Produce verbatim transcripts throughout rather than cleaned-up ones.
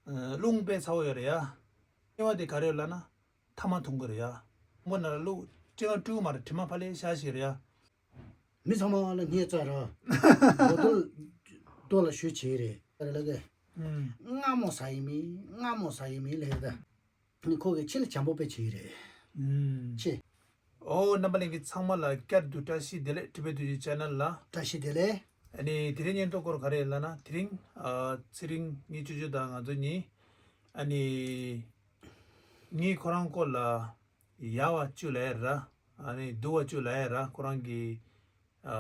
རླུང་དཔེ་ཚ་བོ་ཡོད་རེད་ཡ། གཉིས་པ་དེ་ག་རེ་ཡོད་ལབ་ན། ཐ་མག་འཐུང་གི་རེད་ཡ། མགོ་ན་ར་རླུང་ཅི་གང་སྤྲུག་མ་རེད། དྲི་མ་ཕ་ལས་ཤ་ཞིག་རེད་ཡ། མི་ཚང་མ་ལ་སྙད་བཙལ་ར། མགོ་རྡོལ་རྡོ་ལ་ཞུ་བྱེད་རེད། ཨ་རེ་ལ་གེ་ཨུམ། སྔ་མོ་ཟ་ཡི་མི་སྔ་མོ་ཟ་ཡི་མི་ལས་ད། ཁོ་གི་ཕྱི་ལ་བྱམས་པོ་དཔེ་བྱེད་རེད། ཨུམ། ཆེ། ཨོ་རྣམ་པ་ལྷན་རྒྱས་ཚང་མ་ལ་བསྐྱར་དུ་བཀྲ་ཤིས་བདེ་ལེགས། ཊི་བེཊ་ཊུ་ཇི་ཆེ་ནལ་ལ། བཀྲ་ཤིས་བདེ་ལེགས། ཨ་ནི་དེ་རིང་སྙན་ཐོ་སྐོར་ག་རེ་ལབ་ན། དེ་རིང་ཨ་ཚེ་རིང་ངའི་ཅོ་ཅོ་དང་ང་ཚོ་གཉིས་ཨ་ནི་ངས་ཁོ་རང་སྐོར་ལ་ཡག་པ་བཅུ་ལབ་ཡ་ར། ཨ་ནི་སྡུག་པ་བཅུ་ལབ་ཡ་ར། ཁོ་རང་གི་ཨ་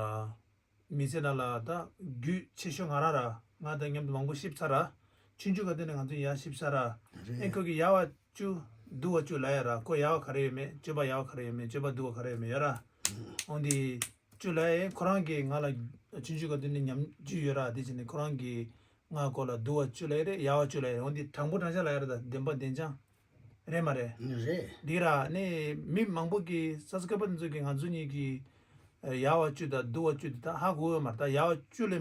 མི་ཚེ་ནང་ལ་ད་རྒྱུས་ཆེ་ཤོས་ང་རང་ར། ང་དང་མཉམ་དུ་མང་པོ་ཤི་ཚར་ར། ཆུང་ཆུང་ག་དུས་ནས་ང་ཚོ་ཡར་ཤི་ཚར་ར། རེད། ཨེ་ཁོ་གི་ཡག་པ་བཅུ་སྡུག་པ་བཅུ་ལབ་ཡ་ར། ཁོ་ཡག་པ་ག་རེ་ཡོད་མེད། སྤྱོད་པ་ཡག་པ་ག་རེ་ཡོད་མེད། སྤྱོད་པ་སྡུག་པ་ག་རེ་ཡོད་མེད་ཡོད་ར། འོན་ཏེ་བཅུ་ལབ་ཡ་ཁོ་རང་གིས་ང་ལ་ཆུང་ཆུང་ག་དུས་ནས་ཉམས་རྒྱུས་ཡོད་ར། དེ་བྱས་ནས་ཁོ་རང་གིས་ང་སྐོར་ལ་སྡུག་པ་བཅུ་ལབ་ཡ་རེད། ཡག་པ་བཅུ་ལབ་ཡ་རེད། འོན་ཏེ་དྲང་པོ་དྲང་བཞག་ལབ་ཡ་རེད། ད་བདེན་པ་བདེན་རྐྱང་རེད་མ་རེད། རེད། འདི་ར་ནི་མི་མང་པོ་གིས་སབ་སི་ཀ་རའེ་བར་དེ་ཚོ་གིས་ང་ཚོ་གཉིས་ཀྱི་ཡག་པ་བཅུ་དང་སྡུག་པ་བཅུ་དེ་ད་ཧ་གོ་ཡོད་མ་རེད། ད་ཡག་པ་བཅུ་ལས་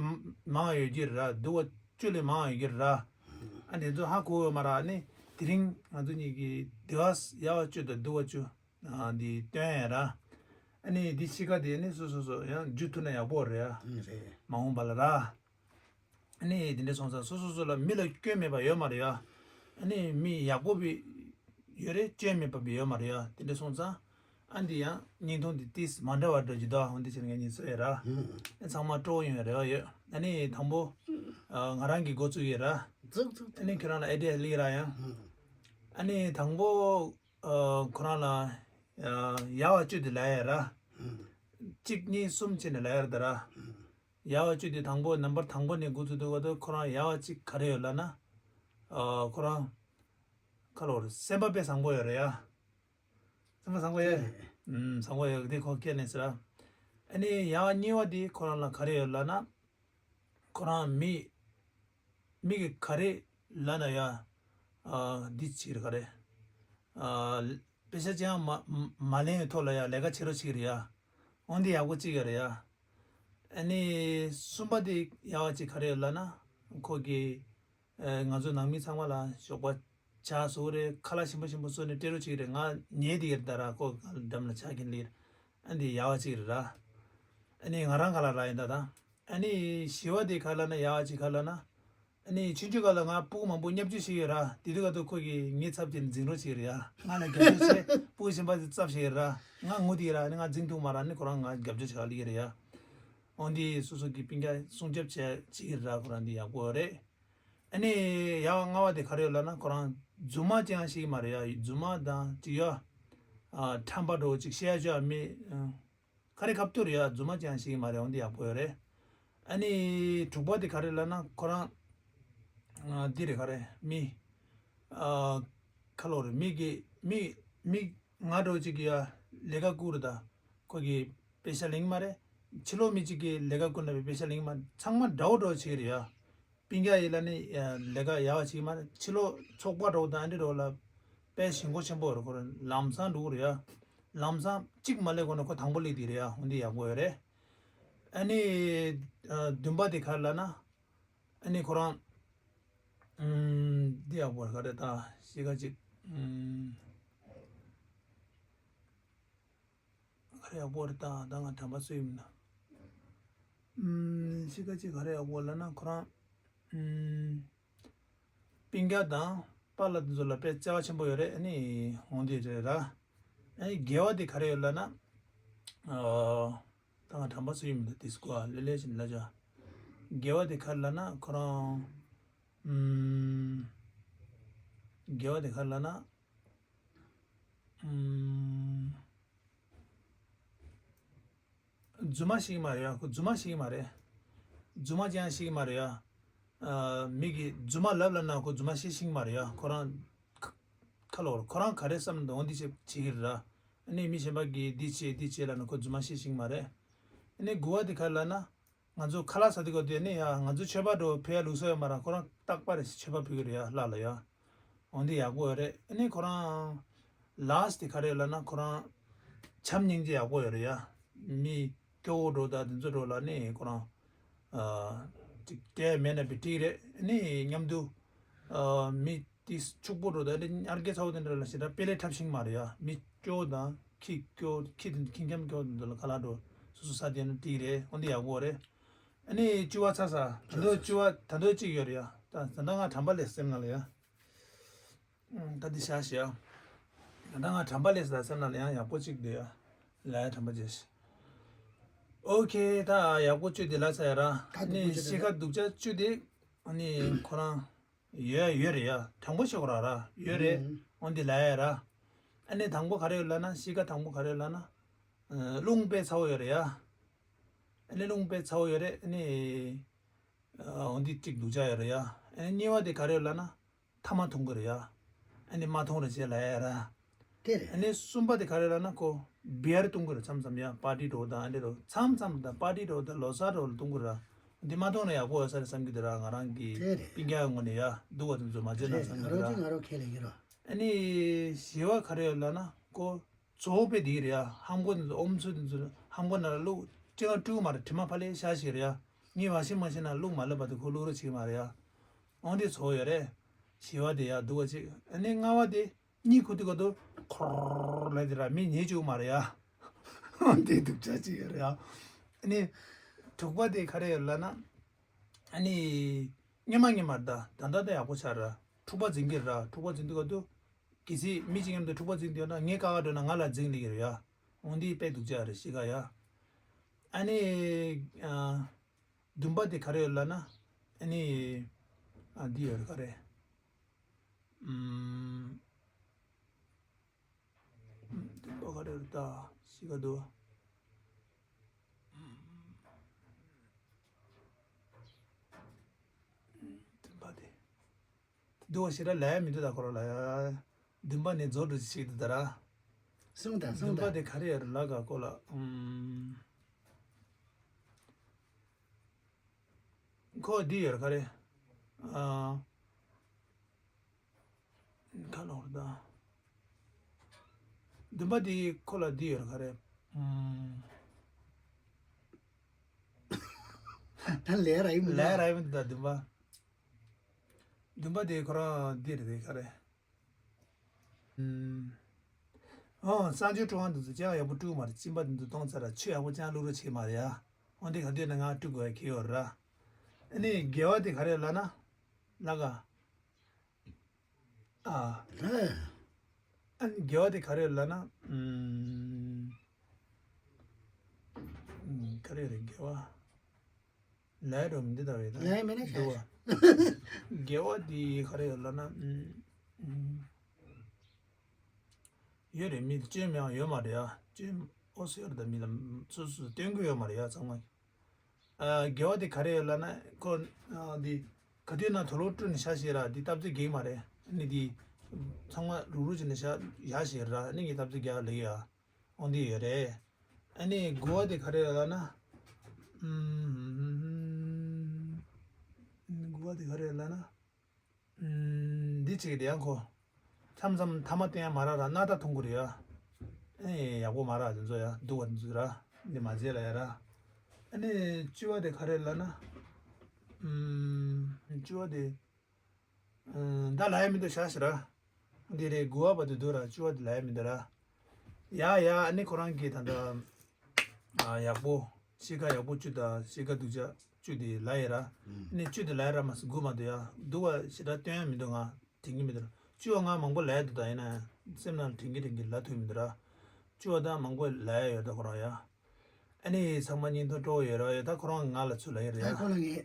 མང་ཡོད་ཀྱི་ར། སྡུག་པ་བཅུ་ལས་མང་ཡོད་ཀྱི་ར། ཨ་འདི་ཚོ་ཧ་གོ་ཡོད་མ་རེད། ནི་དེ་རིང་ང་ཚོ་གཉིས་ཀྱིས་དེ་བ་ཡག་པ་བཅུ་དང་སྡུག་པ་བཅུ་ཨ་འདི་སྟོན་ཡ་ར། ཨ་ནི་འདི་ཕྱི་ཁ་དེ་ནི་སོ་སོ་སོ་ཡང་རྒྱུ་ཐུབ་ན་ཡག་པོ་རེད་ཨ། ཨང་རེད། མ་འོངས་པ་ལ་ར། ཨ་ནི་དེ་འདྲ་སོང་ཙང་སོ་སོ་སོ་ལ་མི་ལ་སྐྱོན་མེད་པ་ཡོད་མ་རེད་ཡ། ཨ་ནི་མི་ཡག་པོ་བི་ཡོད་རེད། སྐྱོན་མེད་པ་བི་ཡོད་མ་རེད་ཡ། དེ་འདྲ་སོང་ཙང་ཨ་འདི་ཡང་བརྙན་ཐུང་འདི་ཏིས་མ་འདྲ་བ་འགྲོ་གི་འདུག་ཨ་འོན་ཏེ་ཕྱིར་ངས་ཉིན་སོ་ཡ་ར། ཨ་ཚང་མ་སྤྲོ་ཡོང་ཡ་རེ་བ་ཡོད། ཨ་ནི་དང་པོ་ང་རང་གི་འགོ་བཙུགས་ཡོད་ར། ཨ་ནི་ཁྱེད་རང་ལ་ཨེ་ཌི་ཡ་སླེབས་ར་ཡང་། ཨ་ནི་དང་པོ། ཨ་ཁོ་རང་ལ་ཡག་པ་བཅུ་དེ་ལབ་ཡ་ར། གཅིག་གཉིས་གསུམ་བྱས་ནས་ལབ་ཡ་ར་ད་ར། ཡག་པ་བཅུ་དེ་དང་པོ་ནམ་བར་དང་པོ་ནས་འགོ་ཚུགས་དུས་བར་དུ་ཁོ་རང་ཡག་པ་གཅིག་ག་རེ་ཡོད་ལབ་ན། ཨ་ཁོ་རང་ཁ་ལོ་རེད། སེམས་པ་དཔེ་བཟང་པོ་ཡོད་རེད་ཡ། སེམས་པ་བཟང་པོ་ཡོད། ཨུམ་བཟང་པོ་ཡོད་དེ་ཁོ་སྐད་ནས་ཟེར་ར། ཨ་ནི་ཡག་པ་གཉིས་པ་དེ་ཁོ་རང་ལ་ག་རེ་ཡོད་ལབ་ན། ཁོ་རང་མི་མི་གི་ག་རེ་ལབ་ན་ཡ། ཨ་འདི་ཅིག་རེད་ག་རེ། ཨ་དཔེ་ཆ་ཅང་མ་མ་ལེན་ཐོག་ལ་ཡ་ལས་ཀ་བྱེད་རོགས་བྱེད་ཀྱི་རེད་ཡ། འོན་ཏེ་ཡག་པོ་གཅིག་ཡོད་རེད་ཡ། ཨ་ནི་གསུམ་པ་དེ་ཡག་པ་གཅིག་ག་རེ་ཡོད་ལབ་ན། ཁོ་གི་ཨ་ང་ཚོ་ནང་མི་ཚང་མ་ལ་ཞོགས་པ་ཇ་བཟོ་རེད། ཁ་ལག་ཞིམ་པོ་ཞིམ་པོ་བཟོས་ནས་སྤྲད་རོགས་བྱེད་ཀྱི་རེད། ང་ཉལ་བསྡད་ཀྱི་རེད་ད་ར། ཁོ་འགྲམ་ལ་ཇ་གྱོན་ལེ། ཨ་འདི་ཡག་པ་གཅིག་རེད་ར། ཨ་ནི་ང་རང་ག་ལ་ར་ཡིན་ད་ད། ཨ་ནི་བཞི་པ་དེ་ག་ལབ་ན་ཡག་ཅིག་ག་ལབ་ན། ཨ་ནི་ཆུང་ཆུང་སྒང་ལ་ང་ཕྲུ་གུ་མང་པོ་བརྙས་བཅོས་བྱས་ཡོད་ར། དེ་དུས་སྐབས་དུ་ཁོ་གིས་ངའི་ཚབ་བྱས་ནས་འཛིང་རོགས་བྱས་རེད་ཡ། ང་ལ་རྒྱབ་སྐྱོར་བྱས། ཕྲུ་གུ་གཞན་པ་ཚོས་བཙབ་བྱས་ར། ང་ངུ་དེ་ར། ཨ་ནི་ང་འཛིང་ཐུབ་མ་ར། ཨ་ནི་ཁོ་རང་ང་རྒྱབ་སྐྱོར་བྱས་ལེ་རེད་ཡ། འོན་ཏེ་སོ་སོ་གི་སྤུན་ཀྱག་སྲུང་སྐྱོབ་བྱས་བྱས་ར། ཁོ་རང་འདི་ཡག་པོ་རེད། ཨ་ནི་ཡག་ལྔ་པ་དེ་ག་རེ་ལབ་ན། ཁོ་རང་རྫུན་མ་ཅང་བཤད་ཀྱི་མ་རེད་ཡ། རྫུན་མ་དང་ཅིག་ཡ། ཨ་ཁྲམ་པ་འདྲ་བོ་ཅིག་བཤད་ཡ་ཅོ་ཡ་མེད། ཨ། ག་རེ་ཁ་ཐུག་རེད་ཡ། རྫུན་མ་ཅང་བཤད་ཀྱི་མ་རེད། འོན་ཏེ་ཡག་པོ་ཡོད་རེད། ཨ་ནི་དྲུག་པ་དེ་ག་རེ་ལབ་ན། ཁོ་རང་ཨ་འདི་རེད་ག་རེ། མི་ཨ་ཁ་ལོ་རེད། མི་གི་མི་མི་ང་འདྲ་བོ་ཅིག་གིས་ཡ་ལས་ཀ་བསྐུར་རེད་ད། ཁོ་གིས་པེ་ཤ་ལེན་གྱི་མ་རེད། ཕྱི་ལོགས་མི་ཅིག་གིས་ལས་ཀ་བསྐུར་ན་པེ་ཤ་ལེན་གྱི་མ་རེད། ཚང་མ་འདྲ་བོ་འདྲ་བོ་བྱེད་ཀྱི་རེད་ཡ། སྤུན་ཀྱག་ཡིན་ལབ་ནི་ལས་ཀ་ཡག་པ་བྱེད་ཀྱི་མ་རེད། ཕྱི་ལོགས་ཚོགས་པ་འདྲ་བོ་དང་ཨ་འདྲ་འདྲ་བོ་ལ་དཔེ་ཞེན་ཁོག་ཆེན་པོ་རེད། ཁོ་རང་ལམ་སང་འགྲོ་གི་རེད་ཡ། ལམ་སང་གཅིག་མ་སླེབས་གོང་ནས་ཁོ་དང་པོ་སླེབས་དེ་རེད་ཡ། འོན་ཏེ་ཡག་པོ་ཡོད་རེད། ཨ་ནི་ཨ་བདུན་པ་དེ་ག་རེ་ལབ་ན། ཨ་ནི་ཁོ་རང་ཨམ་འདི་ཡག་པོ་རེད་ག་རེ་ད་ཤི་ཁ་ཅིག་ཨམ། ག་རེ་ཡག་པོ་རེད་ད། ད་ང་དྲན་པ་སུ་ཡིན་ན། ཨམ་ཤི་ཁ་ཅིག་ག་རེ་ཡག་པོ་ལབ་ན། ཁོ་རང་ཨམ་སྤུན་ཀྱག་དང་པཱ་ལགས་དེ་ཚོ་ལ་དཔེ་བརྩེ་བ་ཆེན་པོ་ཡོད་རེད། ཨ་ནི་འོན་ཏེ་རེད་ར། ཨ་ནི་དགེ་བ་དེ་ག་རེ་ཡོད་ལབ་ན། ཨ་ད་ང་དྲན་པ་སུ་ཡིན་མི་འདུག་དེ་སྐུ་ཨ་ལེ་ལེ་བཞིན་ལ་ཅོ། དགེ་བ་དེ་ག་རེ་ལབ་ན། ཁོ་རང་ཨམ་དགེ་བ་དེ་ག་རེ་ལབ་ན། ཨམ། རྫུན་མ་བཤད་ཀྱི་མ་རེད་ཡ། ཁོ་རྫུན་མ་བཤད་ཀྱི་མ་རེད། རྫུན་མ་ཅང་བཤད་ཀྱི་མ་རེད་ཡ། ཨ་མི་གིས་རྫུན་མ་ལབ་ལབ་ན་ཁོ་རྫུན་མ་བཤད་ཤེས་ཀྱི་མ་རེད་ཡ། ཁོ་རང་ཁ་ཁ་ལོ་ཁོ་རང་ག་རེ་བསམ་འདུག་འོ་འདི་བྱེད་བྱེད་ཀྱི་རེད་ར། ཨ་ནི་མི་གཞན་པ་གིས་འདི་བྱེད་འདི་བྱེད་ལབ་ན་ཁོ་རྫུན་མ་བཤད་ཤེས་ཀྱི་མ་རེད། ཨ་ནི་དགུ་པ་དེ་ག་རེ་ལབ་ན། ང་ཚོ་ཁ་ལག་ཟ་དུས་སྐབས་དེ་ནས་ཡ་ང་ཚོ་མཆོད་པ་འདྲ་བོ་ཕུལ་ཡ་ལུགས་སྲོལ་ཡོད་མ་རེད། ཁོ་རང་རྟག་པར་མཆོད་པ་ཕུལ་གྱི་རེད་ཡ་ལྷ་ལ་ཡ། འོ་འདི་ཡག་པོ་ཡོད་རེད། ཨ་ནི་ཁོ་རང་ལཱསི་ཊི་དེ་ག་རེ་ལབ་ན། ཁོ་རང་བྱམས་སྙིང་རྗེ་ཡག་པོ་ཡོད་རེད་ཡ། མི་སྐྱོ་བོ་འདྲ་བོ་དང་དེ་ཚོ་འདྲ་བོ་ལ་ནི་ཁོ་རང་ཨ་ཅིག་སྐད་མེད་ན་བི་ཀྲིག་རེད། ཨ་ནི་མཉམ་དུ་ ཨ་མི་དེ་ཕྱུག་པོ་འགྲོ་ད་ཨ་ནི་ཉར་གེ་ཚ་བོ་དེ་འདྲ་ལ་ཞེ་དྲག་དཔེ་ལས་འཁྲབ་ཤིང་མ་རེད་ཡ། མི་སྐྱོ་དང་ཁྱི་སྐྱོ་ཁྱི་དེ་ཁྱི་འཁྱམ་སྐྱོ་དེ་འདྲ་ལ་ཁ་ལག་འགྲོ་སོ་སོ་ས་དེ་ནི་དེ་རེད། འོན་ཏེ་ཡག་པོ་རེད། ཨ་ནི་བཅུ་བ་ཚ་ས་ད་དུང་བཅུ་བ་ད་དུང་གཅིག་ཡོད་རེད་ཡ། ད་ད་ལྟ་ང་དྲན་པ་ལས་སེམས་ནང་ལ་ཡ། ད་འདི་བཞག་བཞག་ད་ང་དྲན་པ་ལས་ཟ་སེམས་ན་ཡང་ཡག་པོ་གཅིག་འདུག་ཡ། ལ་ཡ་དྲན་པ་བྱས་ཤིག་ཨོ་ཁེ། ད་ཡག་པོ་བཅུ་དེ་ལ་ཚ་ཡ་ར། ཨ་ནི་ཤི་ཁ་སྡུག་ཅག་བཅུ་དེ་ཨ་ནི་ཁོ་རང་ཡོད་ཡོད་རེད་ཡ། དྲང་པོ་ཤོད་ར་ར་ཡོད་རེད། འོན་ཏེ་ལ་ཡ་ར། ཨ་ནི་དང་པོ་ག་རེ་ཡོད་ལ་ན། ཤི་ཁ་དང་པོ་ག་རེ་ཡོད་ལ་ན། རླུང་དཔེ་ཚ་བོ་ཡོད་རེད་ཡ། ཨ་ནི་རླུང་དཔེ་ཚ་བོ་ཡོད་རེད། ཨ་ནི། འོན་ཏེ་གཅིག་སྡུག་ཅག་ཡོད་རེད་ཡ། ཨ་ནི་གཉིས་པ་དེ་ག་རེ་ཡོད་ལབ་ན། ཐ་མག་འཐུང་གི་རེད་ཡ། ཨ་ནི་མ་འཐུང་རེད་ཅེས་ལབ་ཡ་ར། དེ་རེད། ཨ་ནི་གསུམ་པ་དེ་ག་རེ་ལབ་ན་ཁོ། བི་ཡར་འཐུང་གི་རེད་མཚམས་མཚམས་ཡ། པར་ཊི་འགྲོ་དང་ཨ་འདྲ་འགྲོ་མཚམས་མཚམས་དང་པར་ཊི་འགྲོ་དང་ལོ་གསར་འགྲོ་ལ་འཐུང་གི་རེད། འདི་མ་འཐུང་ན་ཡག་པོ་ཡོད་ས་རེད་བསམ་གྱི་འདུག་ར། ང་རང་གི་དེ་རེད། སྤུན་ཀྱག་ངོས་ནས་ཡ་སྡུག་པ་དེ་ཚོ་མ་བྱེད་ན་བསམ་གྱི་འདུག་ར། ང་རང་ཁས་ལེན་གྱི་ར། ཨ་ནི་བཞི་པ་ག་རེ་ཡོད་ལབ་ན་ཁོ། གཙོ་བོ་དཔེ་དེ་རེད་ཡ། ཧམ་གོ་དེ་ཚོ་ཨོམ་ཚོ་དེ་ཚོ་ཧམ་གོ་ན་ར་བླུག་ཅི་ང་སྤྲུག་མ་རེད། དྲི་མ་ཕ་ལེ་ཤ་ཞིག་རེད་ཡ། ངས་བ་ཤིང་མ་ཤིང་ན་བླུག་མ་ལབ་པ་དེ་ཁོ་བླུག་རོགས་བྱེད་ཀྱི་མ་རེད་ཡ། འོན་ཏེ་ཚོ་ཡོད་རེད། བཞི་པ་དེ་ཡ་སྡུག་པ་ཅིག་ཨ་ནི་ལྔ་པ་དེ་གཉིད་ཁུག་དུས་སྐབས་དུ་ཁོར་ལབ་དེ་ར་མི་ཉལ་བཅུག་མ་རེད་ཡ། འོན་ཏེ་སྡུག་ཅག་ཅིག་ཡོད་རེད་ཡ། ཨ་ནི་དྲུག་པ་དེ་ག་རེ་ཡོད་ལབ་ན། ཨ་ནི་སྔོན་མ་སྔོན་མ་རེད་ད། ད་ལྟ་ད་ཡག་པོ་ཆགས་ར། འཁྲུག་པ་འཛིང་གི་ར། འཁྲུག་པ་འཛིང་དུས་སྐབས་དུ། གལ་སྲིད་མི་གཅིག་མཉམ་དུ་འཁྲུག་པ་འཛིང་དུས་ན་ངས་ཀ་བ་འགྲོ་ན་ང་ལ་འཛིང་ལེ་གི་རེད་ཡ། འོན་ཏེ་དཔེ་སྡུག་ཅག་རེད་ཤི་ཁ་ཡ། ཨ་ནི། ཨ། བདུན་པ་དེ་ག་རེ་ཡོད་ལབ་ན། ཨ་ནི། ཨ་འདི་ཡོད་རེད་ག་རེ། ཨམ། བདུན་པ་ག་རེ་ཡོད་རེད་ད་ཤི་ཁ་འདུག་བདུན་པ་དེ། སྡུག་པ་ཞེ་དྲག་ལབ་ཡ་མི་འདུག་ད་ཁོ་རང་ལ་ཡ། བདུན་པ་ནས་རྫོགས་འགྲོ་ཅིག་ཤིག་འདུག་ད་ར། གསུངས་དང་གསུངས་བདུན་པ་དང་། དེ་ག་རེ་ཡོད་རེད་ལབ་ག་ཁོ་ལ། ཨམ། ཁོ་འདི་ཡོད་རེད་ག་རེ། ཨ། ག་ལོག་རེད་ད། བདུན་པ་འདི་ཁོ་ལ་འདི་ཡོད་རེད་ག་རེ། ཨམ། ད་ལས་ར་ཡིན་མི་ལས་ར་ཡིན་མི་འདུག་ད་བདུན་པ། བདུན་པ་དེ་ཁོ་རང་འདི་རེད་དེ་ག་རེ། ཨོ། གསང་སྤྱོད་སྤྲུལ་དབང་འདི་ཚོ་ཅང་ཡག་པོ་སྤྲུལ་མ་རེད། གཅིན་པ་འདི་ཚོ་གཏོང་ཚར་ར། ཆུ་ཡག་པོ་ཅང་བླུག་རོགས་བྱེད་མ་རེད་ཡ། འོན་ཏེ་ག་དུས་ན་ང་སྤྲུལ་དགོས་ཡ་ཁེལ་ཡོད་ར། ཨ་ནི་དགེ་བ་དེ་ག་རེ་ལབ་ན། ལ་ག་ཨ། ལ། ཨ་ནི་དགེ་བ་དེ་ག་རེ་ལབ་ན། ཨུམ། ཨུམ། ག་རེ་རེད་དགེ་བ། ལས་རུང་འདི་ལྟ་བའི་ལས་མེད་ན་འདུག་བ། དགེ་བ་འདི་ག་རེ་ཡོད་ལབ་ན། ཨུམ། ཡོད་རེད། མི་སྐྱོན་མེད་ཡོད་མ་རེད་ཡ། སྐྱོན་ཨོ་སི་ཡོད་རེད་ད། མི་ལ་སོ་སོ་སྟོན་གི་ཡོད་མ་རེད་ཡ་ཚང་མ། ཨ། དགེ་བ་དེ་ག་རེ་ཡོད་ལབ་ན་ཁོ། ཨ། འདི་ག་དུས་ན་དུག་ལོག་བཀྲུས་ནས་བཞག་ཤེས་ར། འདི་སྟབས་བདེ་གེགས་མ་རེད། ཨ་ནི་འདི་ཚང་མ་རུག་རུག་བྱས་ནས་བཞག་བཞག་ཤེས་ར། ཨ་ནི་ངས་སྟབས་བདེ་རྒྱག་ལེ་ཡ། འོང་དེ་ཡོད་རེད། ཨ་ནི་དགུ་བ་དེ་ག་རེ་ལབ་ན། ཨུམ། དགུ་བ་དེ་ག་རེ་ལབ་ན། ཨུམ། འདི་གཅིག་དེ་ཡང་ཁོ། མཚམས་མཚམས་ཐ་མག་བཏོན་ཡ་མ་རག་ར། སྣ་ཐག་འཐུང་དགོས་རེད་ཡ། ཨེ་ཡག་པོ་མ་རག་དེ་ཚོ་ཡ། སྡུག་པ་དེ་ཚོ་ར། འདི་མ་བྱེད་ལ་ཡ་ར། ཨ་ནི་བཅུ་བ་དེ་ག་རེ་ལབ་ན། ཨུམ། བཅུ་བ་དེ། ཨུམ། ད་ལབ་ཡ་མི་འདུག་བཞག་ཤིག་ར། འདི་རེད། དགུ་བ་བར་དུ་འདུག་ར། བཅུ་བ་དེ་ལབ་ཡ་མི་འདུག་ར། ཡ་ཡ། ཨ་ནི་ཁོ་རང་གིས་ད་ལྟ་ཨ་ཡག་པོ་གཤིས་ཀ་ཡག་པོ་བཅུ་དང་གཤིས་ཀ་སྡུག་ཅག་བཅུ་དེ་ལབ་ཡ་ར། ཨ་ནི་བཅུ་དེ་ལབ་ཡ་ར་མ་ཟད་དགུ་མ་འདུག་ཡ། སྡུག་པ་ཞེ་དྲག་སྟོན་ཡ་མི་འདུག་ང་དྲན་གྱི་མི་འདུག་ར། བཅུ་བ་ང་མང་པོ་ལབ་ཡ་འདུག་ད་ཡིན་ན་སེམས་ནང་དྲན་གྱི་དྲན་གྱི་ལབ་ཐུབ་མི་འདུག་ར། བཅུ་བ་ད་མང་པོ་ལབ་ཡ་ཡོད་ད་ཁོ་རང་ཡ། ཨ་ནི་ཚང་མ་སྙིང་ཐག་སྤྲོ་བོ་ཡོད་ར། ཡོད་ད་ཁོ་རང་ང་ལ་ཚུར་ལབ་ཡ་རེད་ཡ། ད་ཁོ་ལ་ངས་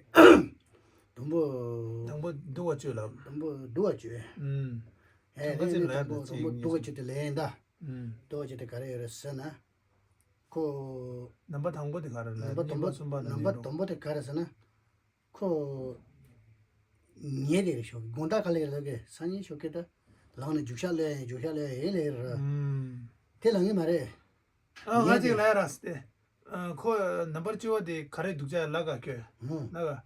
དང་པོ། དང་པོ་སྡུག་པ་བཅུ་ལབ། དང་པོ་སྡུག་པ་བཅུ། ཨུམ། ཧེ། ཁྱོད་ཀ་ལས་ཙམ་ལབ་ཡ་དང་པོ་འདུག་དང་པོ་སྡུག་པ་བཅུ་དེ་ལབ་ཡིན་ད། ཨུམ། སྡུག་པ་བཅུ་དེ་ག་རེ་ཡོད་རེད་ཟེར་ན། ཁོ། རྣམ་པ་དང་པོ་དེ་ག་རེ་ལབ། རྣམ་པ་དང་པོ། གཉིས་པ་གསུམ་པ་ནང་རྣམ་པ་བཞིན་དུ། དང་པོ་དེ་ག་རེ་ཟེར་ན། ཁོ། ཉལ་བསྡད་རེད་ཤོག་དགོང་དག་ག་ལེ་ལོ་གེ་སང་ཉིན་ཤོག་གེ་ད། ལངས་ནས་རྒྱུག་ཤར་ལས་རྒྱུག་ཤར་ལས་ཨེ་ལས་ར། ཨུམ། དེ་ལ་ངེས་མ་རེད། ཨ། ང་ངས་གཅིག་དེ་ལབ་ཡ་ར་སྟེ། ཨ། ཁོ་རྣམ་པར་བཅུ་བ་དེ་ག་རེ་སྡུག་ཅག་ལབ་ག་ཁྱོད། ཧུམ། ལབ་ག་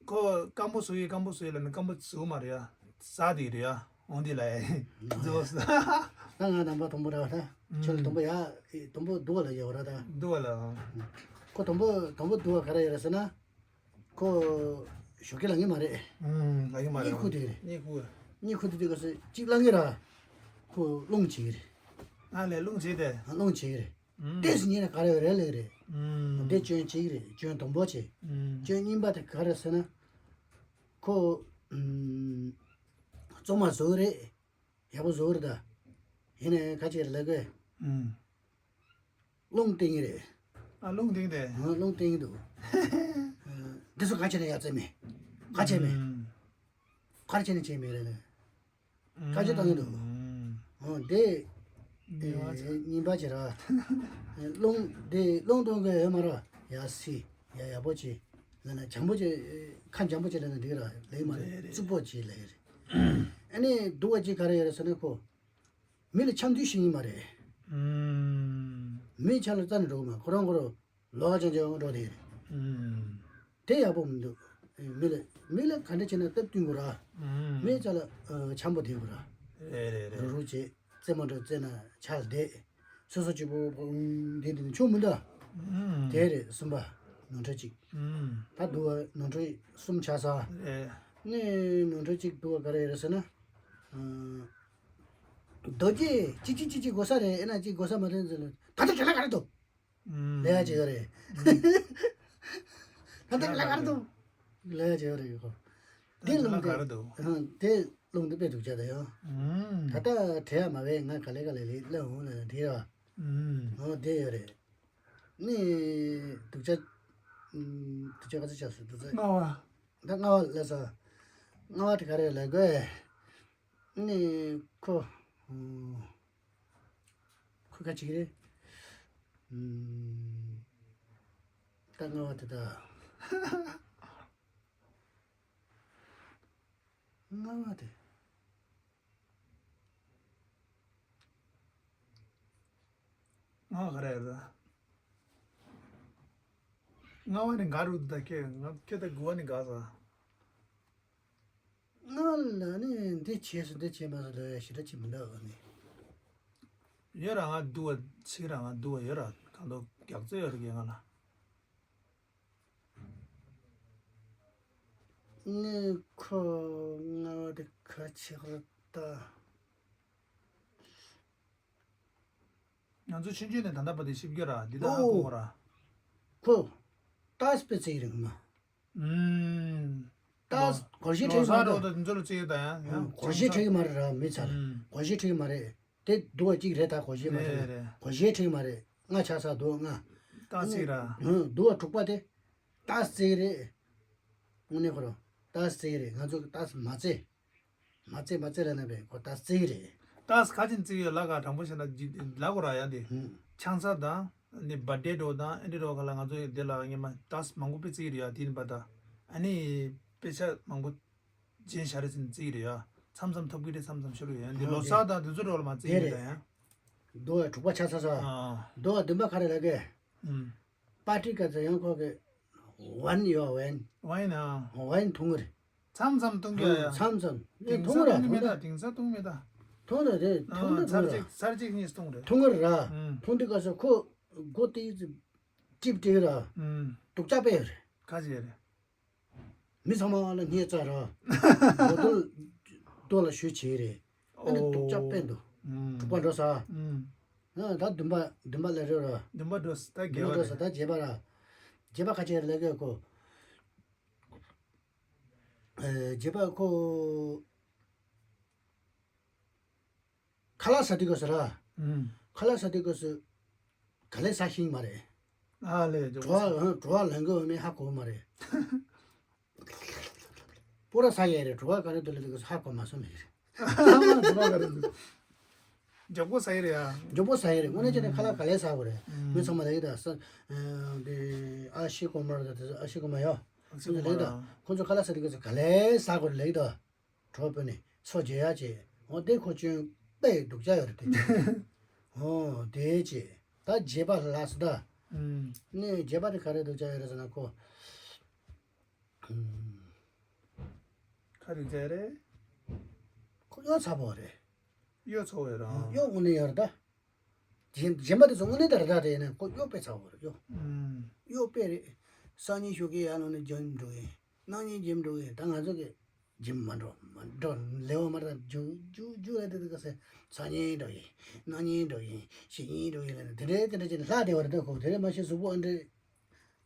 ཁོ་སྐམ་པོ་བཟོ་ཡི་སྐམ་པོ་བཟོ་ཡི་ལབ་ནས་སྐམ་པོ་བཟོ་མ་རེད་ཡ། ཟ་དེ་རེད་ཡ། འོང་དེ་ལ་ཡ། ཨ། རྫོགས་སོ། ད་ང་རྣམ་པ་དང་པོ་ར་བ་ད། ཁྱོད་ལ་དང་པོ་ཡ། དང་པོ་སྡུག་པ་ལ་ཡ་བ་ར་ད། སྡུག་པ་ལ། ཁོ་དང་པོ་དང་པོ་སྡུག་པ་ག་རེ་ཡ་ར་ཟེར་ན། ཁོ་ ཞོགས་ཀས་ལ་ངེས་མ་རེད། ཨུམ། ལ་ངེས་མ་རེད། གཉིད་ཁུག་དེ་རེད། གཉིད་ཁུག་གཉིད་ཁུག་དེ་དུས་སྐབས་སུ་གཅིག་ལ་ངེས་ར། ཁོ་རླུང་བྱེད་ཀྱི་རེད། ཨ་ལས་རླུང་བྱེད་དེ། ཨ་རླུང་བྱེད་ཀྱི་རེད། ཨུམ། ཏོག་ཙམ་ཉལ་ན་ག་རེ་ཡོད་རེད་ལབ་ཀྱི་རེད། ཨུམ། དེ་སྐྱོན་གཅིག་རེད། སྐྱོན་དང་པོ་བྱེད། ཨུམ། སྐྱོན་གཉིས་པ་དེ་ག་རེ་ཟེར་ན། ཁོ། ཨུམ། གཙང་མ་བཟོ་གི་རེད། ཡག་པོ་བཟོ་གི་རེད་ད། ཡིན་ནའི་ཁ་ཆེ་ལབ་དགོས། ཨུམ། རླུང་བསྟན་གྱི་རེད། ཨ་རླུང་བསྟན་གྱི་རེད། ཨ་རླུང་བསྟན་གྱི་འདུག་འདི་ཚོ་ག་བྱས་ནས་ཡར་བཙལ་མེད། ག་བྱས་མེད། ཨུམ། ག་རེ་བྱས་ནས་བྱས་མེད་རེད་ལ། བཀའ་བཀྱོན་བཏང་གི་འདུག་ཨུམ། འོ་དེ། ཉིན་པ་ཅིག་ར། རླུང་དེ་རླུང་གཏོང་གི་ཡོད་མ་རེད། ཡ་སི། ཡ་ཡག་པོ་བྱེད། ལབ་ན་འཇམ་པོ་བྱེད། ཁ་འཇམ་པོ་བྱེད་ལབ་ན་འགྲིག་ར་ལེགས་མ་རེད། རེད་རེད། རྩུབ་པོ་བྱེད་ལབ་ཡ་རེད། ཨ་ནི་སྡུག་པ་ཅིག་ག་རེ་ཡོད་རེད་ཟེར་ན་ཁོ། མི་ལ་འཆམ་མཐུན་བྱེད་ཀྱི་མ་རེད། ཨུམ། མི་ཆ་ལ་རྩ་ནས་འགྲོ་གི་མ། ཁོ་རང་ཁོ་རང་ལོགས་ཀ་རྐྱང་རྐྱང་འགྲོ་དེ་རེད། ཨུམ། དེ་ཡག་པོ་མི་འདུག་མི་ལ་མི་ལ་ག་འདྲ་བྱས་ན་སྟབས་བསྟུན་དགོས་ར། ཨུམ། མི་ཆ་ལ་འཆམ་པོ་བསྡད་དགོས་ར། རེད་རེད་རེད། རུག་རུག་བྱེད། རྩེད་མོ་འགྲོ་རྩེད་ན་ཆ་ལ་བསྡད། སོ་སོ་གཅིག་པོ་འདི་འདི་ཆོག་མི་འདུག་ཨུམ། དེ་རེད། གསུམ་པ་ནོར་འཁྲུལ་གཅིག་ཨུམ། ད་སྡུག་པ་ནོར་འཁྲུལ་གསུམ་ཆགས་ས། རེད། ནི་ནོར་འཁྲུལ་གཅིག་སྡུག་པ་ག་རེ་རེད་ཟེར་ན། ཨ། རྡོ་རྗེ་གཅིག་གཅིག་གཅིག་གཅིག་དགོས་ས་རེད། ཨེ་ན་གཅིག་དགོས་ས་མ་རེད་ཟེར་ན་ད་ལྟ་དྲན་ལ་ག་རེ་འདུག་ཨུམ། ལས་ཡ་བྱེད་ཡོད་རེད། ད་ལྟ་དྲན་ལ་ག་རེ་འདུག་ལས་ཡ་བྱེད་ཡོད་རེད་ཁོ། དེ་རླུང་དེ་ག་རེ་འདུག་ཨ་དེ་རླུང་དེ་དཔེ་སྡུག་ཅག་ད་ཡོད། ཨུམ། ད་ལྟ་དྲན་ཡ་མ་བས་ང་ག་ལེ་ག་ལེ་ལེ་སླེབས་འོང་ལ་དེ་ཡོད། ཨུམ། འོ་དེ་ཡོད་རེད། ནི་སྡུག་ཅག་ཨུམ། སྡུག་ཅག་ག་ཚོད་ཆགས་སོང་སྡུག་ཅག་ལྔ་བ། ད་ལྔ་བ་ལ་ས། ལྔ་བ་དེ་ག་རེ་ལབ་དགོས། ནི་ཁོ། ཨུམ། ཁོ་ཁ་ཅིག་རེད། ཨུམ། ད་ལྔ་བ་དེ་ད། ལྔ་བ་དེ། ལྔ་བ་ག་རེ་རེད། ལྔ་བ་ནི་དགའ་རུ་ད་ཁྱེད་ང་ཁྱེད་ད་དགུ་བ་ནི་དགའ་ས། ང་ལ་ནི་འདི་བྱས་སོང་འདི་བྱས་མ་སོང་ལབ་ཡ་ཞེ་དྲག་ཅིག་མི་འདུག་ཨ་ནི། ཡོད་ར་ང་སྡུག་པ་ཕྱིར་ར་ང་སྡུག་པ་ཡོད་ར་གང་ལྟར་རྒྱག་རྩོད་ཡོད་ར་གི་ང་ལ། ནི་ཁོ་ང་བ་དེ་ག་ཆེ་ག་ལ་ལྟ། ང་ཚོ་ཆུང་ཆུང་ནས་ད་ལྟ་བར་དུ་ཤེས་ཀྱི་ར་འདི་ལྟ་ཧ་གོ་གོ་ར། ཁོ། ཏཱས་པེ་ཙི་རིང་མ། ཨུམ། ཏཱས་སྒོར་གཞས་ཁྲིད་མ་རེད། ལོ་གསར་འདྲ་པོ་དང་འདི་ཚོ་ལ་བརྩི་ཡོད་ད་ཡང་། ཨུམ། སྒོར་གཞས་ཁྲིད་མ་རེད་ར་མི་ཚར། ཨུམ། སྒོར་གཞས་ཁྲིད་མ་རེད། དེ་སྡུག་པ་གཅིག་རེད་ད་སྒོར་གཞས་མ་ཁྲིད་རེད་ན། རེད་རེད། སྒོར་གཞས་ཁྲིད་མ་རེད། ལྔ་ཆགས་ས་སྡུག་ལྔ། ཏཱས་ཙི་ར། ཨུམ། སྡུག་པ་དྲུག་པ་དེ། ཏཱས་ཙི་རེད། དངོས་གནས་ཁོ་རང་ཏཱས་ཙི་རེད། ང་ཚོ་ཏཱས་མ་ཙི། མ་ཙི་མ་ཙི་ལབ་ན་བས་ཁོ་ཏཱས་ཙི་རེད། ཏཱས་ག་ཅིན་ཙི་ཡོད་ལ་ག་དྲང་པོ་བཤད་ན་ལ་གོ་ར་ཡ་དེ། ཧུམ། ཆང་ས་དང་ནི་བར་ཐ་ཌེ་འགྲོ་དང་ཨེ་འདྲ་འགྲོ་ག་ལ་ང་ཚོ་ཡི་དེ་ལ་ངེས་མ་ཏཱས་མང་པོ་དཔེ་ཙི་རེད་ཡ་དེ་ཡིན་པ་ད། ཨ་ནི་དཔེ་ཆ་མང་པོ་རྗེན་ཤ་རེ་ཟིན་ཙི་རེད་ཡ། མཚམས་མཚམས་ཐོབ་གི་རེད་མཚམས་མཚམས་ཤོར་ཡ་འདི་ལོ་གསར་དང་དེ་ཚོ་འགྲོ་ལ་མ་ཙི་ཡིན་པ་ད་ཡ། རྡོ་བ་དྲུག་པ་ཆགས་ཚར་སོང་། ཨ། རྡོ་བ་བདུན་པ་ག་རེ་ལབ་གས། ཨུམ། པར་ཊི་སྐབས་སུ་ཡང་ཁོ་གི་ཝན་ཡོད་ཝན། ཝན་ཨ། ཝན་འཐུང་གི་རེད། མཚམས་མཚམས་འཐུང་གི་ཡ། མཚམས་མཚམས། ཨེ་དེང་འཐུང་གི་སང་ར་འཐུང་གི་མེད་འཐུང་ད་གི་དེང་སང་འཐུང་མེད་ད། འཐུང་གི་རེད་འཐུང་ཨ་གི་ཚར་འཐུང་གི་ར། གཅིག་ཚར་གཅིག་གཉིས་འཐུང་རེད། འཐུང་གི་ར། ཨུམ། འཐུང་དུས་སྐབས་སུ་ཁོ་སྒོ་དེ་ཅིབ་སྤྲད་ར། ཨུམ། སྡུག་ཅག་དཔེ་རེད། ཁ་ཅིག་རེད། མི་ཚང་མ་ལ་སྙད་བཙལ་ར། མགོ་རྡོལ་རྡོ་ལ་གཞུ་བྱེད་རེད། ཨ་ནི་སྡུག་ཅག་དཔེ་འདུག་ཨུམ། དྲུག་པ་འགྲོ་ས། ཨུམ། ཨ་ད་བདུན་པ་བདུན་པ་ལ་རེད་ར། བདུན་པ་འགྲོ་ས་ད་བདུན་པ་འགྲོ་ས་བརྒྱད་པ་ད་རེད། བརྒྱད་པ་ར། བརྒྱད་པ་ཁ་ཆེ་ལས་ཀའི་ཁོ། ཨེ་བརྒྱད་པ་ཁོ། ཁ་ལག་ཟ་དུས་སྐབས་སུ་ར། ཨུམ། ཁ་ལག་ཟ་དུས་སྐབས་སུ། ག་ལེ་ཟ་ཤེས་མ་རེད། ཨ་ལེ་ཇོ་བྲོ་བ་ཨ་བྲོ་བ་ལེན་གི་འོ་མེད་ཧ་གོ་མ་རེད། པོ་ར་ཟ་ཡས་རེད་བྲོ་བ་ག་རེ་འདུག་ལེ་དུས་སྐབས་སུ་ཧ་གོ་མ་སོང་ལེ་རེད། ཨ་མ་བྲོ་བ་ག་རེ་འདུག་མགྱོགས་པོ་ཟ་ཡས་རེད་ཨ། མགྱོགས་པོ་ཟ་ཡས་རེད་དངོས་གནས་བྱས་ན་ཁ་ལག་ག་ལེ་ཟ་དགོས་རེད། ཨུམ། མི་ཚང་མ་ལེ་ད་ས། དེ་ཨ་ཤི་གོ་མ་ར་ད་དེ་ཨ་ཤི་གོ་མ་ཡོ། ཨ་ཤི་གོ་མ་ལེ་ད་ར། ཁོང་ཚོ་ཁ་ལག་ཟ་དུས་སྐབས་སུ་ག་ལེ་ཟ་དགོས་རེད་ལེ་ད། གྲོགས་པོ་ནི་སོ་བརྗེ་ཡག་བྱས། འོ་དེ་ཁོ་ཅུང་དཔེ་སྡུག་ཅག་ཡོད་རེད་དེ། འོ་དེ་བྱས། ད་བརྗེ་པ་ལ་སོ་ད། ཨུམ། ནི་བརྗེ་པ་དེ་ག་རེ་སྡུག་ཅག་ཡོད་རེད་ཟེར་ན་ཁོ། ཨུམ། ག་རེ་བྱས་རེད། ཁོ་གཡོ་ཚ་པོ་རེད། གཡོ་ཚ་པོ་ཡོད་རེད་ཨང་། གཡོ་དངོས་གནས་ཡོད་རེད་ད། རྗེ་རྗེ་མ་དེ་ཚོ་དངོས་གནས་ད་རེད་ད་དེ་ཡིན་ན་ཁོ་གཡོ་དཔེ་ཚ་པོ་རེད་གཡོ། ཨུམ། གཡོ་དཔེ་རེད། སང་ཉིན་ཞོགས་ཀས་ཡར་ལངས་ནས་འཇོན་འགྲོ་ཡིན། སྣང་བརྙན་འཇིམ་འགྲོ་གི་ཡིན། ད་ང་ཚོ་གི་འཇིམ་མ་འགྲོ་མ་འགྲོ་ལེའོ་མར་ད་རྒྱུག་རྒྱུག་རྒྱུག་ལ་དེ་དེ་ག་སེ་སང་ཉིན་འགྲོ་ཡིན། གནངས་ཉིན་འགྲོ་ཡིན། གཞེས་ཉིན་འགྲོ་ཡིན་ལ་དེ་འདྲའི་དེ་འདྲ་བྱས་ནས་ལྷག་བསྡད་པ་རེད། ད་ཁོ་དེ་རེད་མ་གཞི་གཟུགས་པོ་ཨ་འདྲ་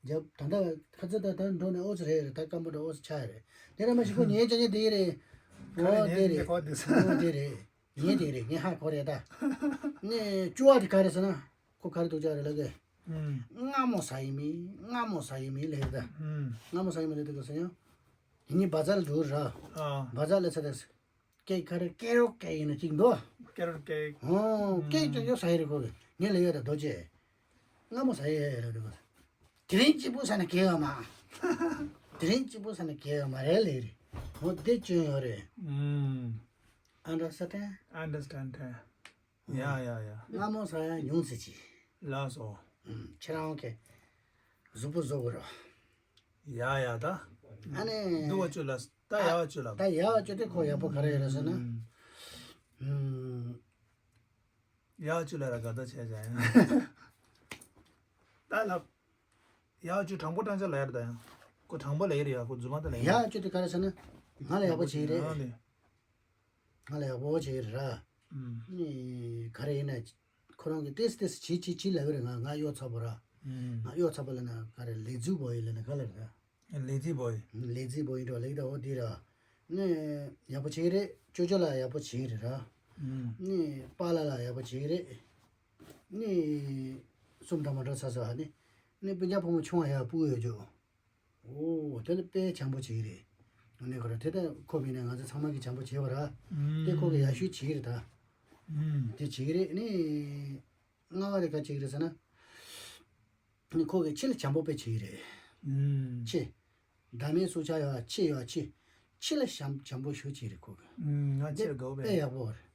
རྒྱབ་ད་ལྟ་ཁ་ཚ་ད་ད་འགྲོ་ནས་ཨོ་ཙི་རེད་རེད། ད་སྐམ་པོ་འདྲ་ཨོ་ཙི་ཆགས་རེད། དེ་རེད་མ་གཞི་ཁོ་ཉལ་ཅ་ཉལ་དེ་རེད། ཨོ་དེ་རེད། ཨོ་དེ་རེད། ངས་དེ་རེད། ངས་ཧ་གོ་རེད་ད། ནས་ཅོ་བ་དེ་ག་རེ་ཟེར་ན། ཁོ་ག་རེ་འདུག་ཅག་རེད་ལབ་གི། ཨུམ། སྔ་མོ་ཟ་ཡི་མིན། སྔ་མོ་ཟ་ཡི་མིན་ལབ་ད། ཨུམ། སྔ་མོ་ཟ་ཡི་མིན་ལབ་དུས་ག་ཟེར་ཡང་། དེ་ནི་བ་ཛར་འགྲོ་ར། ཨ། བ་ཛར་ལ་ཚ་དེ། ཀེག་ག་རེ་ཀེ་རོ་ཀེག་ཡིན་ན་གཅིག་འདུག་ཀེ་རོ་ཀེག་ཨོ་ཀེག་ཅོ་ཅོ་ཟ་ཡི་རེད་ཁོ་གི། ངས་ལབ་ཡོད་ད་རྡོ་རྗེ། སྔ་མོ་ཟ་ཡི་ལབ་དུས་ག་ཟེར། དེ་རིང་གཅིག་པུ་ཟ་ན་གལ་ཡོད་མ། དེ་རིང་གཅིག་པུ་ཟ་ན་གལ་ཡོད་མ་རེད་ལབ་རེད། འོ་དེ་སྐྱོན་ཡོད་རེད། ཨུམ། Understand? Understand. ཡ་ཡ་ཡ། སྔ་མོ་ཟ་ཡ་ཉུང་ཙི་ཅིག་ལགས་སོ། ཨུམ། ཁྱེད་རང་གི་གཟུགས་པོ་བཟོ་དགོས་རོ། ཡ་ཡ་ད། ཨ་ནི། འདུག་བ་བཅུ་ལ་ད་ཡ་བ་བཅུ་ལ། ད་ཡ་བ་བཅུ་དེ་ཁོ་ཡག་པོ་ག་རེ་ཡོད་རེད་ཟེར་ན། ཨུམ། ཨུམ། ཡག་བཅུ་ལ་ར་དགའ་ད་བྱས་ཀྱང་ཡང་། ད་ལབ། ཡག་བཅུ་དྲང་པོ་དྲང་ཆ་ལ་ཡར་ད་ཡང་། ཁོ་དྲང་པོ་ལ་ཡར་ཡ་ཁོ་རྫུན་མ་ད་ལ་ཡར། ཡག་བཅུ་དེ་ག་རེ་ཟེར་ན། ང་ལ་ཡག་པོ་བྱེད་ཀྱི་རེད། ང་ལ་ཡག་པོ་བྱེད་ཀྱི་རེད་ར། ཨུམ། ནི་ག་རེ་ཡིན་ན། ཁོ་རང་གི་ཏེས་ཏེས་བྱེད་བྱེད་བྱེད་ལབ་ཀྱི་རེད། ང་ང་གཡོ་ཚ་པོ་ར། ཨུམ། ང་གཡོ་ཚ་པོ་ལབ་ན་ག་རེ་ལས་རྫུ་པོ་ཡིན་ལབ་ན་ག་ལ་རེད། ལས་རྫུ་པོ་ཡིན། ལས་རྫུ་པོ་ཡིན་འགྲོ་ལེགས་ད་འོ་དེ་ར། ནི་ཡག་པོ་བྱེད་ཀྱི་རེད། ཅོ་ཅོ་ལ་ཡག་པོ་བྱེད་ཀྱི་རེད་ར། ཨུམ། ནི་པཱ་ལགས་ལ་ཡག་པོ་བྱེད་ཀྱི་རེད། ནི་སུམ་རྟགས་མ་འགྲོ་ཚ་ཚ་ནི། ནི་སྤུན་ཀྱག་ཕོ་མོ་ཆུང་བ་ཡག་སྤུ་ཡོད་ཅོ། ཨོ་དེ་ནི་དཔེ་བྱམས་པོ་བྱེད་ཀྱི་རེད། ཨ་ནི་ཁོ་ར་དེ་ལྟ་ཁོ་མིན་ན་ང་ཚོ་ཚང་མ་གི་བྱམས་པོ་བྱེད་པ་ར། ཨུམ། དེ་ཁོ་གི་ཡག་ཤོས་བྱེད་ཀྱི་རེད་ད། ཨུམ། དེ་བྱེད་ཀྱི་རེད། ནི་ལྔ་བ་དེ་ག་བྱེད་ཀྱི་རེད་ཟེར་ན། ཁོ་གིས་ཁྱི་ལ་བྱམས་པོ་དཔེ་བྱེད་ཀྱི་རེད། ཨུམ། ཁྱི། བདག་མེད་སྲོག་ཆགས་ཡོད་ཁྱི་ཡོད་ཁྱི། ཁྱི་ལ་བྱམས་བྱམས་པོ་ཞེ་པོ་བྱེད་ཀྱི་རེད་ཁོ་གིས། ཨུམ། ང་ཁྱི་ལ་དགའ་བོ་དཔེ་ཡག་པོ་རེད།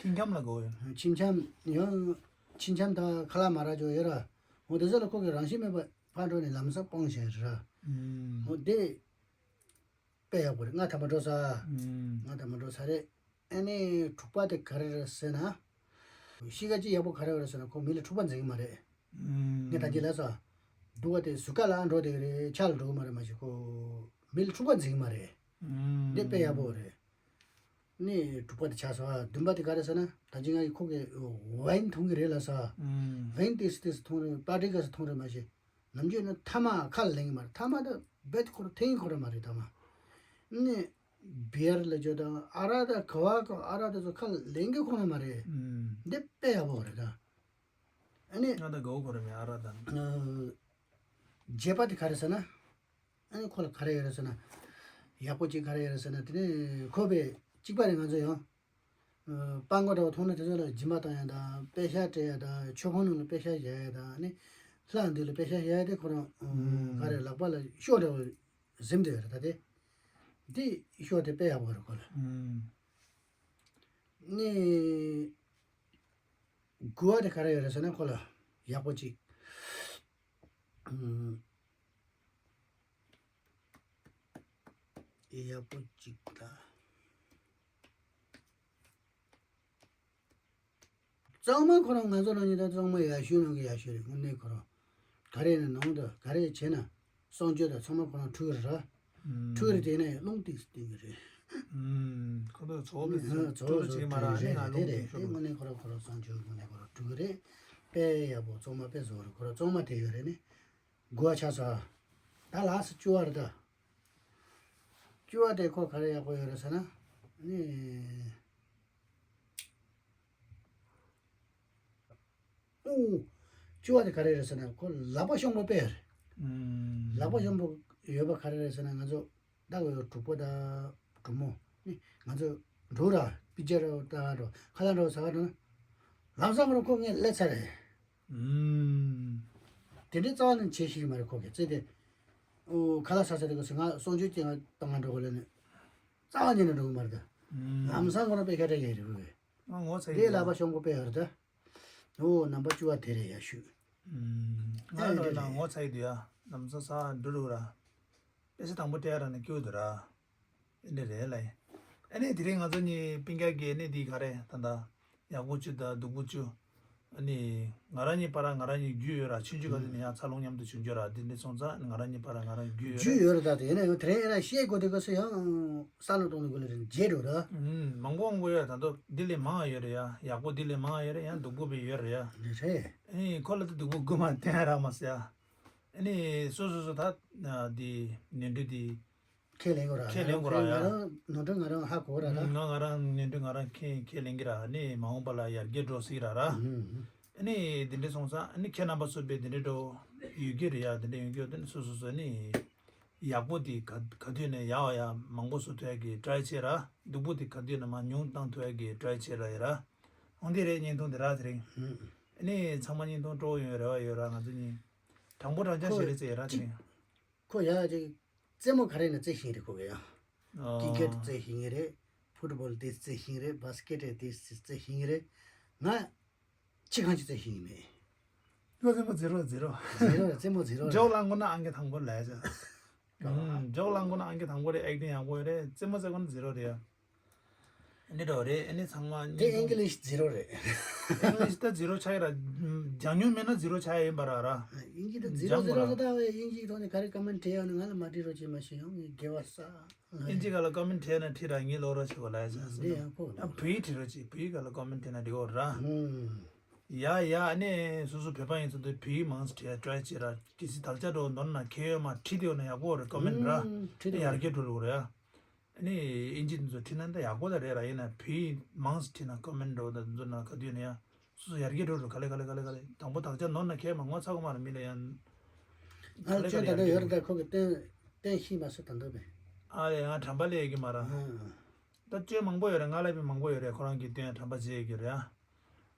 ཁྱི་འཁྱམ་ལ་དགའ་བོ་ཡོད། ཁྱི་འཁྱམ་ཡང་། ཁྱི་འཁྱམ་དང་ཁ་ལག་མ་རག་ཅོ་ཡོད་ར། འོ་དེ་ཚོ་ལ་ཁོ་གིས་རང་བཞིན་མེད་པ་ཕར་འགྲོ་ནས་ལམ་སང་སྤོང་བྱས་ར། ཨུམ། འོ་དེ། དཔེ་ཡག་པོ་རེད། ང་ཐ་མ་འགྲོ་ས། ཨུམ། ང་ཐ་མ་འགྲོ་ས་རེད། ཨ་ནི་དྲུག་པ་དེ་ག་རེ་རེད་ཟེར་ན། གཤིས་ཀ་ཅིག་ཡག་པོ་ག་རེ་རེད་ཟེར་ན་ཁོ་མི་ལ་འཁྲུག་པ་འཛིན་གི་མ་རེད། ཨུམ། ངས་ད་གིན་ལབ་ས། སྡུག་པ་དེ་ཟུར་ཁ་ལ་འགྲོ་བསྡད་གི་རེད། ཕྱག་ལ་འགྲོ་གི་མ་རེད། མ་གཞི་ཁོ་མི་ལ་འཁྲུག་པ་འཛིན་གི་མ་རེད། ཨུམ། འདི་དཔེ་ཡག་པོ་རེད། ནི་དྲུག་པ་དེ་ཆགས་སོང་། བདུན་པ་དེ་ག་རེ་ཟེར་ན། ད་ཅི་ང་ཡི་ཁོ་གི་ཝའིན་འཐུང་གི་རེད་ལབ་ས། ཨུམ། ཝའིན་ཏིས་ཏིས་འཐུང་རེད། པར་ཊི་ག་ས་འཐུང་རེད། མ་གཞི། ནམ་རྒྱུན་ནི་ཐ་མག་ཁ་ལ་ལེན་གི་མ་རེད། ཐ་མག་ད་རྦད་ཁོ་ར་འཐེན་ཁོ་ར་མ་རེད་ཐ་མག་ནི་བི་ཡར་ལ་ཇོ་དང་ཨ་རག་ད་ག་བ་ག་ཨ་རག་ད་ཚོ་ཁ་ལ་ལེན་གི་ཁོ་ར་མ་རེད། ཨུམ། འདི་དཔེ་ཡག་པོ་རེད་ད། ཨ་ནི། ང་ད་དགའ་བོ་ཁོ་ར་མེད་ཨ་རག་ད། བརྒྱད་པ་དེ་ག་རེ་ཟེར་ན། ཨ་ནི་ཁོ་ལ་ག་རེ་ཡོད་རེད་ཟེར་ན། ཡག་པོ་གཅིག་ག་རེ་ཡོད་རེད་ཟེར་ན། དེ་ནི་ཁོ་པའི་གཅིག་པ་རེད། ང་ཚོ་ཡང་སྤང་གོ་འདྲ་བོ་མཐོང་ན་དེ་ཚོ་ལ་སྦྱིན་པ་བཏང་ཡ་དང་། པད་ཤག་སྤྲད་ཡ་དང་། མཆོད་ཁང་ནང་ལ་པད་ཤག་བཞག་ཡ་དང་། ནི་ལྷ་འདི་ལ་པད་ཤག་བཞག་ཡ་དེ་ཁོ་རང་ག་རེ་ལག་པ་ལ་ཤོག་འདྲ་བོ་གཟིམ་བསྡད་ཡོད་རེད་ད་དེ། འདི་ཤོག་དེ་དཔེ་ཡག་པོ་རེད་ཁོ་ལ། ནི་དགུ་བ་དེ་ག་རེ་ཡོད་རེད་ཟེར་ན་ཁོ་ལ་ཡག་པོ་གཅིག་ཡག་པོ་གཅིག་ད། གཙང་མ་ཁོ་རང་ང་ཚོ་རང་ཉིད་ད་གཙང་མ་ཡག་ཤོས་ནང་གི་ཡག་ཤོས་རེད། དངོས་གནས་ཁོ་རང་ག་རེ་ཡིན་ན་ནང་དུ་ག་རེ་བྱས་ན་གསང་སྤྱོད་དང་ཚང་མ་ཁོ་རང་འཁྲུག་རེད་ར། འཁྲུག་རེད། དེ་ནས་རླུང་ཏིག་སྟེང་གི་རེད། ཁོ་ཚོ་ཚོགས་པའི་ཚོགས་པ་བྱེད་མ་ར་ནི་ང་རླུང་ཏིག་ཤོར། དངོས་གནས་ཁོ་རང་ཁོ་རང་གཙང་སྤྱོད་དངོས་གནས་ཁོ་རང་འཁྲུག་རེད། དཔེ་ཡག་པོ་གཙང་མ་དཔེ་བཟོ་རེད། ཁོ་རང་གཙང་མ་དེ་ཡོད་རེད་ནི། དགུ་བ་ཆགས་སོང་། ད་ལགས་སོ་བཅུ་བ་རེད་ད། བཅུ་བ་དེ་ཁོ་ག་རེ་ཡག་པོ་ཡོད་རེད་ཟེར་ན། ནི། ཨོ། བཅུ་བ་དེ་ག་རེ་རེད་ཟེར་ན་ཁོ་ལག་པ་གཤོང་པོ་དཔེ་རེད། ལག་པ་གཤོང་པོ་ཡོད་པ་ག་རེ་རེད་ཟེར་ན་ང་ཚོ་ད་གོ་གྲོགས་པོ་དང་གྲོགས་མོ་ནི་ང་ཚོ་འགྲོ་ར་པི་ཅར་ལྟ་ག་འགྲོ་ཁ་ལག་འགྲོ་ཟ་ག་འགྲོ་ན་ལམ་སང་ཁོ་ཁོ་ངས་སླེབས་ཚར་རེད། དེ་འདྲའི་རྩ་བ་ནས་བྱེད་ཤེས་ཀྱི་མ་རེད་ཁོ་གིས་རྩེ་དེ། ཨོ་ཁ་ལག་ཟ་ས་དེ་གོ་ཟེར་ང་གསང་སྤྱོད་ཀྱི་ང་བཏང་ག་འགྲོ་གོ་ལབ་ནས་རྩ་བ་ཉིད་ནས་འགྲོ་གི་མ་རེད་ད། ལམ་སང་ཁོ་རང་དཔེ་ཁ་བྲལ་ཡས་རེད་ཁོ་གིས། ང་ངོ་ཚ་ཡི་དེའི་ལག་པ་གཤོང་པོ་དཔེ་ཡོད་རེད་ད། ཨོ་རྣམ་པ་བཅུ་བ་དེ་རེད་ཡ་ཤོད། ང་ལོ་ལ་ངོ་ཚ་ཡི་དུ་ཡ་ལམ་སང་ས་འགྲོ་རུ་ར། དཔེ་ཆ་དང་པོ་སྤྲད་ར་ནས་སྐྱོ་དུ་ར། ཨེ་འདྲ་རེད་ལ། ཨ་ནི་དེ་རིང་ང་ཚོ་གཉིས་སྤུན་ཀྱག་གི་ཨ་ནི་འདི་ག་རེ་ད་ལྟ་ཡག་པོ་བཅུ་དང་སྡུག་པོ་བཅུ་ ཨ་ནི་ང་རང་གཉིས་བར་ང་རང་གཉིས་རྒྱུས་ཡོད་ར། ཆུང་ཆུང་ག་དུས་ནས་ཡང་འཚར་ལོངས་མཉམ་དུ་བྱུང་རྒྱུ་ར། དེ་འདྲ་སོང་ཙང་ང་རང་གཉིས་བར་ང་རང་རྒྱུས་ཡོད་ར། རྒྱུས་ཡོད་ར། ད་དེ་ཡིན་ན་ཡང་དེ་རིང་ཨེ་ར་བཤད་དགོས་དེ་ག་སུ་ཡང་ས་ལ་གཏོང་ནི་དགོས་ལ་རེད་བརྗེད་འགྲོ་ར། ཨུམ། མང་པོ་མང་པོ་ཡོད། ད་དུང་འདི་ལས་མང་བ་ཡོད་རེད་ཡ། ཡག་པོ་འདི་ལས་མང་བ་ཡོད་རེད་ཡ། སྡུག་པོ་བས་ཡོད་རེད་ཡ། རེད་རེད། ཨ་ནི་ཁོ་ལ་ད་སྡུག་པོ་རྐུན་མ་བསྟན་ར་མ་ཟེར་ཡ། ཨ་ནི་སོ་སོ་སོ་ད་འདི་ནོར་འཁྲུལ་འདི་ཁས་ལེན་དགོས་ར། ཁས་ལེན་དགོས་ར་ཡ། ང་རང་ནོར་འཁྲུལ་ང་རང་ཧ་གོ་ར་ར། ང་ང་རང་ནོར་འཁྲུལ་ང་རང་ཁས་ཁས་ལེན་གི་ར། ཨ་ནི་མ་འོངས་པ་ལ་ཡར་རྒྱས་འགྲོ་སྲིད་ར་ར། ཨ་ནི་འདི་འདྲ་སོང་ཙང་ཨ་ནི་ཁྱེད་རྣམ་པ་ཚོ་དཔེ་འདི་འདྲ་འགྲོ་ཡོད་ཀྱི་རེད་ཡ། འདི་འདྲ་ཡོད་ཀྱི་ཡོད། དེ་ནི་སོ་སོ་སོ་ནི་ཡག་པོ་འདི་ག་ག་དུས་ནས་ཡག་བ་ཡ་མང་པོ་བཟོ་ཐུབ་ཡ་གི་ཊ་རའི་བྱེད་ར། སྡུག་པོ་འདི་ག་དུས་ནས་མར་ཉུང་བཏང་ཐུབ་ཡ་གི་ཊ་རའི་བྱེད་ར་ཡ་ར། འོང་འདི་རེད། བརྙན་ཐུང་འདི་ར་དེ་རིང་། ཨ་ནི་ཚང་མ་བརྙན་ཐུང་སྤྲོ་བོ་ཡོང་རེ་བ་ཡོད་ར། ང་ཚོ་གཉིས་དྲང་པོ་དྲང་རྐྱང་ཁོ་ཞིག་རེད་ཟེར་ཡ་ར་དེ་རིང་། ཁོ་ཡ་ཅིག་རྩེད་མོ་ག་རེ་ནས་རྩེ་ཤེས་རེད་ཁོ་གི་ཡ། ཨ། ཀི་ཀེཊ་རྩེ་ཤེས་ངེས་རེད། ཕུཊ་བོལ་དེ་རྩེ་ཤེས་རེད། བྷ་སི་ཀེཊ་དེ་རྩེ་ཤེས་ངེས་རེད། ང་ཅི་གང་ཅི་རྩེ་ཤེས་ངེས་མེད། ཁོ་རྩེད་མོ་ཛི་རོ་ཛི་རོ། ཛི་རོ་རེད། རྩེད་མོ་ཛི་རོ་རེད། ཇོག་ལངས་དགོས་ན་ཨང་ཀི་དང་པོ་ལས་ཅི། ཨུམ། ཇོག་ལངས་དགོས་ན་ཨང་ཀི་དང་པོ་རེད། ཨེག་ཊིང་ཡག་པོ་ཡོད་རེད། རྩེད་མོ་རྩེ་དགོས་ན་ཛི་རོ་རེད་ཡ། འདི་འདྲ་རེད། ཨ་ནི་ཚང་མ་དེ་ཨིན་ཇི་ལིཤ་ཛི་རོ་རེད། ཨིན་ཇི་ལིཤ་ད་ཛི་རོ་ཆགས་ཡིན་ར། སྦྱང་མྱོང་མེད་ན་ཛི་རོ་ཆགས་ཡིན་པ་ར་ར། ཨིན་ཇི་ད་ཛི་རོ་སྦྱང་ཛི་རོ་དགོས་ར། ད་ད་ཨིན་ཇི་ཐོག་ནས་ག་རེ་ཀོ་མེན་ཊི་བྲིས་ཡོད་ན་ང་ལ་མ་བྲིས་རོགས་བྱེད། མ་ཤེས་ཡོང་ངས་དགེ་བ་བསགས། ཨིན་ཇི་སྒང་ལ་ཀོ་མེན་ཊི་བྲིས་ན་བྲིས་ར། ངས་ཀློག་རོགས་བྱེད་དགོས་ལ་ཡ། ཟེར་སོང་། འདི་ཡང་ཁོ་ཨ་བོད་ཡིག་བྲིས་རོགས་བྱེད། བོད་ཡིག་སྒང་ལ་ཀོ་མེན་ཊི་བྲིས་ན་འགྲིག་གོ་ར། ཨུམ། ཡ་ཡ། ཨ་ནི་སོ་སོ་བོད་པ་ཡིན་ཚུལ་དུ་བོད་ཡིག་མང་ཙམ་བྲིས་ཡ་ཊ་རའི་བྱེད་ར། གལ་སྲིད་དག་ཆ་འགྲོ་ནོར་ན་མཁས་ཡོད་མ་བྲིས་དེ་ཡོད་ན་ཡག་པོ་རེད། ཀོ་མེན་ཊི་ར། ཨུམ། བྲིས་དེ་ཡར་རྒྱས་འགྲོ་རུ་རེད་ཡ། ཨ་ནི་ཨིན་ཇི་འདི་ཚོ་བྲིས་ན་འདི་ཡག་པོ་ད་རེད་ར། ཡིན་ན་བོད་ཡིག་མང་ཙམ་བྲིས་ན་ཀོ་མེན་ཊི་འགྲོ་ད་འདི་ཚོ་ན་ག་དུས་ན་ཡ་སོ་སོ་ཡར་རྒྱས་འགྲོ་རུ། ག་ལེ་ག་ལེ་ག་ལེ་ག་ལེ། དང་པོ་དག་ཆ་ནོར་ན་མཁས་མ་ངོ་ཚ་གོ་མ་ར། མི་ལ་ཡང་ག་ལེ་ག་ལེ་ཡར་རྒྱས་འགྲོ་རུ། ད་ཁོ་གི་སྟོན་སྟོན་ཤེས་མ་སོང་ད་འདོད་པས། ཨ་ལེ་ང་དྲན་པ་ལས་ཀྱི་མ་ར། ཨ། ད་སྐྱོན་མང་པོ་ཡོད་རེད། ང་ལ་བའི་མང་པོ་ཡོད་རེད། ཁོ་རང་གིས་སྟོན་དྲན་པ་བརྗེད་ཀྱི་རེད་ཨ།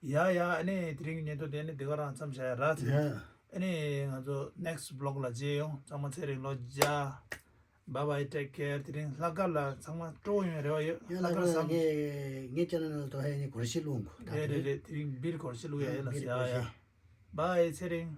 ཡ་ཡ། ཨ་ནི་དེ་རིང་གི་བརྙན་ཐུང་དེ་ནི་འདི་ག་རང་མཚམས་བཞག་ཡ་ར། དེ་རིང་ཡ། ཨ་ནི་ང་ཚོ་ནེག་སི་ཊི་བི་ལོག་ལ་མཇལ་ཡོང་། ཚང་མ་ཚེ་རིང་ལོ་བརྒྱ། Bye bye, take care. དེ་རིང་ལྷག་དཀར་ལ་ཚང་མ་སྤྲོ་བོ་ཡོང་རེ་བ་ཡོད། ཡ་ལྷག་དཀར་ལ་བཟང་། ངས་ངའི་ཅེ་ནལ་ནང་ལ་ཐོ་ཧེ་ནི་སྒོར་གཞས་བླུག་འགོ་ད། རེད་རེད་རེད། དེ་རིང་སྦིར་སྒོར་གཞས་བླུག་ཡ་ཡིན་ལ་སྦིར་ཟེར་ཡ། སྒོར་གཞས། ཡ་ཡ། Bye ཚེ་རིང་།